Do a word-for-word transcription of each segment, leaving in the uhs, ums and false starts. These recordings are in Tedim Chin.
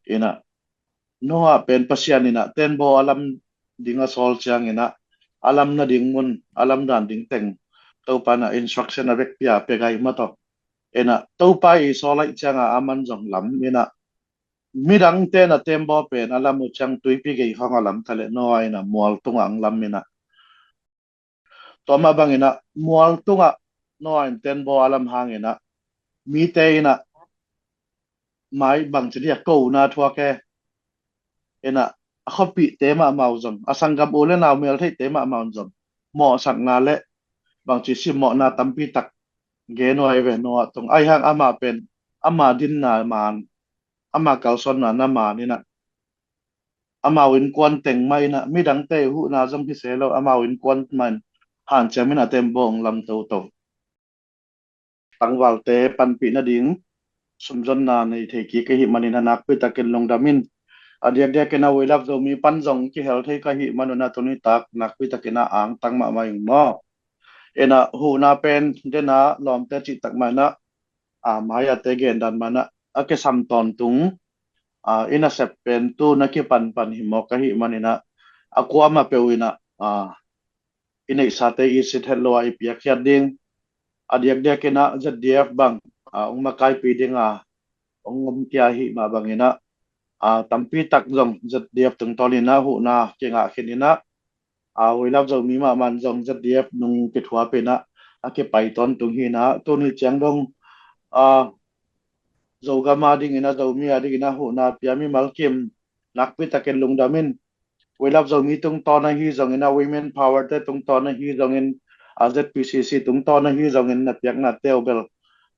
Ina, Noah pen Pasian ina tembaw a lam ding a sawl ciang ina, a lam nading mun, a lam dan ding teng Topa ina instruction a vekpi a pia gai mataw. Ina, Topa i sawl aih cianga a man zong lam ina, midangte ina tembaw pen a lam uh ciang tuipi gei hong a lam ta leh Noah ina mual tungah ang lam ina. Tua mah bang ina mual tungah Noah in tembaw a lam hang ina mite ina mai bangci dia kona thuak e. Ina a khuapihte mahmah uh zong, a sanggam u le nau meltheihte mahmah uh zong mawhsakna le bangci simmawhna tampi tak gen uh ahi ve Noah tung. Ahi hang amah pen ama dinna man, ama kalsuanna na man ina, amau innkuan teng mah ina, midangte huhna zong hi se lo, amau innkuan mah in hanciam ina tembaw ang lam toto. Tangvalte panpih nading sumzonna nei thei kik ahih manin a nakpi takin lungdam in. A diakdiakin a We Love Zomi pan zong kihel thei ka hih manun a tuni tak nakpi takin a angtang mahmah ing maw. Ina huhna pen dena lawmte cih tak mah ina, a, mai-ate gendan mah ina a kisam tawntung, a, ina sep pen tu na kipanpan hi mawk ahih man ina, a kuamah peuh ina, a, i neihsate i sit het lo a i piakkhiat ding. A diakdiak ina Z D F bang, a, ong makaipi dinga ong om kia ahih mah bang ina, a, tampi tak zong Z D F tungtawn ina huhna kingah khin ina, a, We Love Zomi mahmah in zong Z D F nung kithuap ina a kipai tawntung hi ina, tuni ciang dong, a, Zogam a ding ina, Zomi a ding ina huhna pia mimal kim nakpi takin lungdam in. We Love Zomi tungtawn ahi zong ina, Women Power te tungtawn ahi zong in, a, Z P C C tungtawn ahi zong in na piaknate uh bel,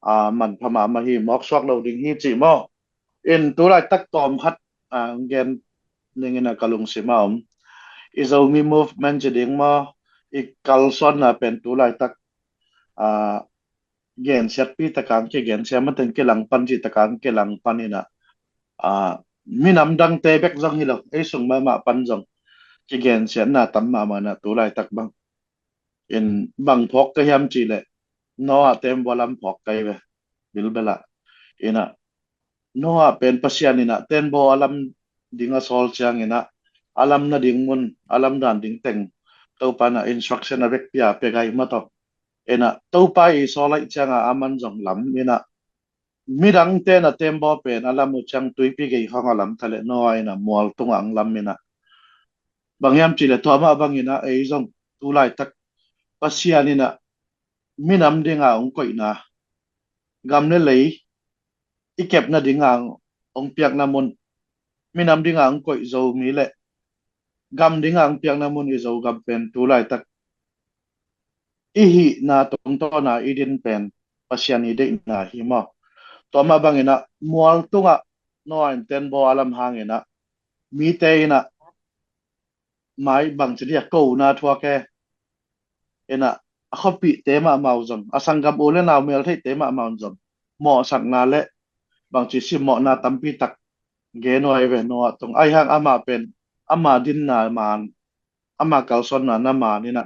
a, manpha mahmah hi, mawk suak lo ding hi cih maw. In tu laitak tawm khat, a, gen ning ina ka lungsim a om. I Zomi movement ci ding maw, i kalsuanna pen tu laitak, a, gensiatpi takang kigensiat mateng kilangpan cih takang kilangpan ina, a, minam dangte bek zong hi lo, ei sung mahmah pan zong kigensiatna tam mahmah ina tu laitak bang. In bang phawk ka hiam cih leh Noah tembaw lam phawk ka hi ve, bilbel ah. Ina Noah pen Pasian ina tembaw a lam ding a sawl ciang ina, a lam nading mun, a lam dan ding teng Topa ina instruction a vekpi a pia gai mataw. Ina Topa i sawl aih cianga a man zong lam ina, midangte ina tembaw pen a lam uh ciang tuipi gei hong a lam ta leh Noah ina mual tungah ang lam ina. Bang hiam cih leh tua mah bang ina ei zong tu laitak Pasian ina minam dinga ong koihna, gam le lei i kepna dinga ong piakna mun, minam dinga ong koih Zomi le gam dinga ong piakna mun i Zogam pen tu laitak i hihna tungtawna i din pen Pasian i deihna hi maw. Tua mah bang ina mual tungah Noah in tembaw a lam hang ina mite ina mai bangci dia kona thuak e. Ina a khuapihte mahmah uh zong, a sanggam u le nau meltheihte mahmah uh zong mawhsakna le bangci simmawhna tampi tak gen uh ahi ve Noah tung. Ahi hang amah pen ama dinna man, ama kalsuanna na man ina,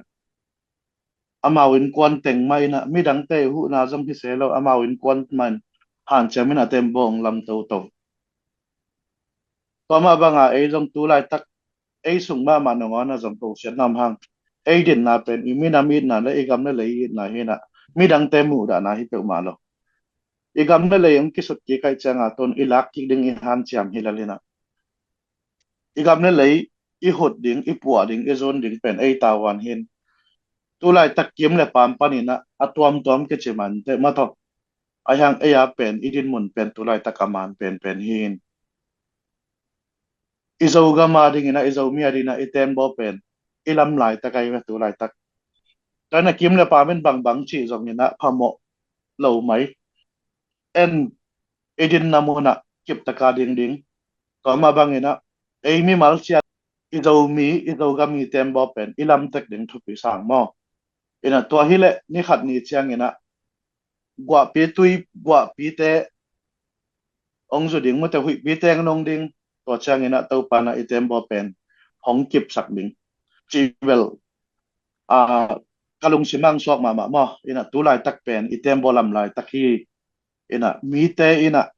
amau innkuan teng mah ina, midangte huhna zong hi se lo, amau innkuan mah in hanciam ina tembaw ang lam toto. Tua mah banga ei zong tu laitak ei sung mahmah nangawn a zong kosiat nam hang, ei dinna pen i minam itna le i gam le lei itna hi ina, midangte muhdahna hi peuhmah lo. I gam le lei ong kisut kik aih cianga tun i lak kik ding i hanciam hi lel ina, i gam le lei i hut ding, i puah ding, i zun ding pen ei tavuan hi in. Tu laitak kim le pam pan ina a tuamtuam kici mante mataw. Ahi hang ei a pen i din mun pen tu laitak a man penpen hi in. I Zogam a ding ina, i Zomi a ding ina i tembaw pen i lam laitak ahi ve tu laitak. Tua ina kim le pam in bangbang cih zong ina phamawh lo mai. En i dinna mun ah kiptaka ding ding. Tua mah bang ina ei mimal ciat i Zomi, i Zogam i tembaw pen i lam tek ding thupi sang maw. Ina tua hi leh ni khat ni ciang ina guahpi tui, guahpite ong zu ding, mute huihpite ong nong ding, tua ciang ina Topa ina i tembaw pen hong kipsak ding. Ci bel, a, ka lungsim ang suak mahmah maw. Ina tu laitak pen i tembaw lam laitak hi. Ina mite ina,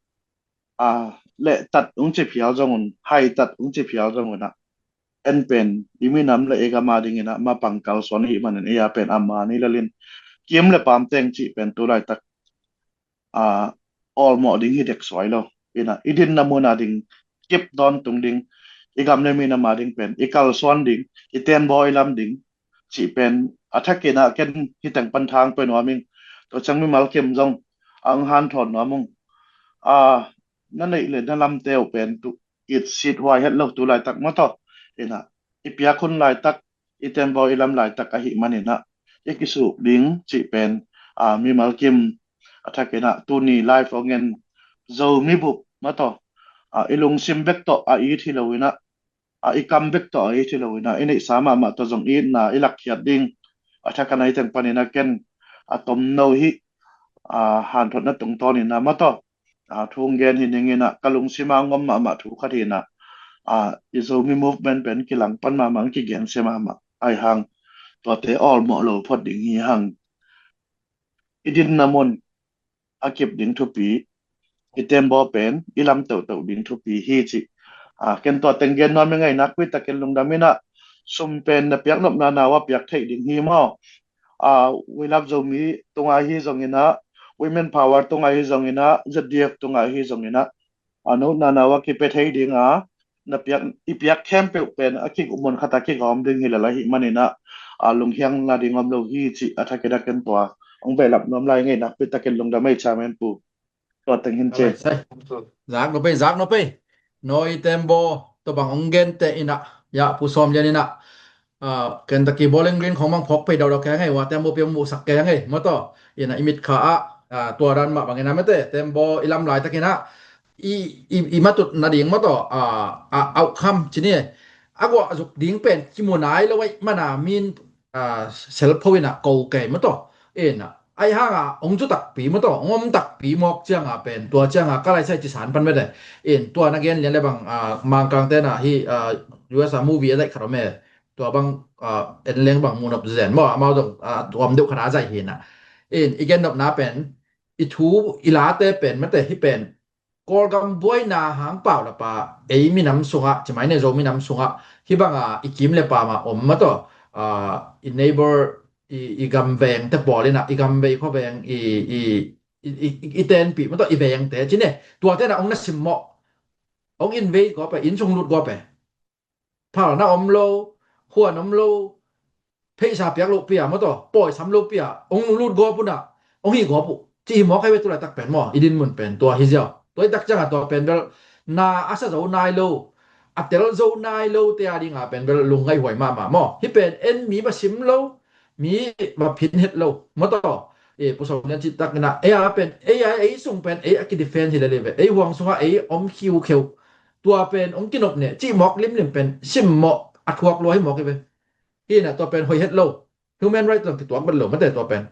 a, lehtat hong ci phial zong un, haitat hong ci phial zong un ah, en pen i minam le i gam a dingin ah mapang kalsuan ahih manin ei a pen a mani lel in kim le paam teng cih pen tu laitak a awlmawh ding hi dek suai lo. Ina i dinna mun a ding kip dawn tung ding, i gam le minam a ding pen i kalsuan ding, i tembaw i lam ding cih pen a thakin ah ken hi teng pan thang pia nuam ing. Tua ciang mimal kim zong a hong hanthawn nuam ung. A na neih le na lamte uh pen tu it sit huai het lo tu laitak maw taw. Ina i piak hun laitak, i tembaw i lam laitak ahih manin ah i kisuk ding cih pen a mimal kim a thakin ah tuni live hong en Zomi bup maw taw, a i lungsim bek tawh a it hi lo in ah, a i kam bek tawh a it hi lo in ah i neihsa mahmah tawh zong itna i lakkhiat ding a thakin ah hi teng panin ah ken a tomno hi a hanthotna tungtawnin ah maw taw, a thu hong gen hi ning in ah ka lungsim a hong om mahmah thu khat hi in ah, a i Zomi movement pen kilang pan mahmah, hong kigensia mahmah ahi hang tuate awlmawh lo phot ding hi hang. I dinna mun a kip ding thupi, i tembaw pen i lam teuhteuh ding thupi hi cih a ken tua teng gen nuam ing. Ei nakpi takin lungdam in ah sum pen na piak nopna na uh a piak theih ding hi maw. A We Love Zomi tungah hi zongin ah, Women Power tungah hi zongin ah, Z D F tungah hi zongin ah, a nopna na uh a kipia thei ding a, na piak, i piak khempeuh pen a kigawm mun khat a kigawm ding hi lel ahih manin ah a lunghiang nading om lo hi cih a thakin ah ken tua hong behlap nuam lai ing. Ei nakpi takin lungdam ei chairman pu. Tua teng hin ci. Zak no pei, zak no pei. Noi tembaw tua bang hong gente in ah, ya Pu Sawm Lian in ah, a Kentucky Bowling Green khong bang phawk pei daudau kei hang ei, ua tembaw piang muhsak kei hang ei maw taw. Ina i mit kha ah, a tua dan mah bangin ah mete tembaw i lam laitakin ah i, i, i matut nading maw taw, a, a outcome ci ni, a guah zuk ding pen kimu nai lo ei mana min a selpho in ah ko kei maw taw. Ina ahi hang a hong zu takpi maw taw, hong om takpi mawk ciang a pen tua ciang a ka laisai ci san pan mete. In tua na gen lian le bang a Mangkang te na hi a U S a movie a daih khat om e. Tua bang a en leng bang mu nop zen maw, amau zong a tuam deuh khat a zaih hi na. In i gen nopna pen i thu i late pen mete hi pen Kawlgam buaina hang pau lapa ei minam sungah, ci mai ne, Zo minam sungah hi banga i kim le paam a om maw taw, a i neighbor, i, i gam veng te pawl in ah, i gam vei khua veng, i, i, i, i, i tenpih maw taw, i vengte ci ne, tuate na hong na simmawh, hong invade gawp e, inn sung lut gawp e. Phalna om lo, khuan om lo, pheisa piak lo pia maw taw, pawisam lo pia, hong lut gawp un ah, hong hi gawp uh ci hi mawk hi ve. Tu laitak pen maw, i dinmun pen tua hi ziau. Tua i tak ciang a tua pen bel na a sa zo nai lo, a tel zo nai lo te a ding a pen bel lungngaih huai mahmah maw. Hi pen en mi va sim lo, mi va phin het lo maw taw. E, Pu Sawm Lian cih tak in ah, ei a pen, ei a, ei sung pen ei a kidefend hi lel hi ve. Ei huang sungah ei om khiukheu. Tua pen hong kinop ne cih mawk limlim pen simmawh a thuak lua hi mawk hi ve. Hi na tua pen hoih het lo. Human right lam kituak bet lo mate tua pen.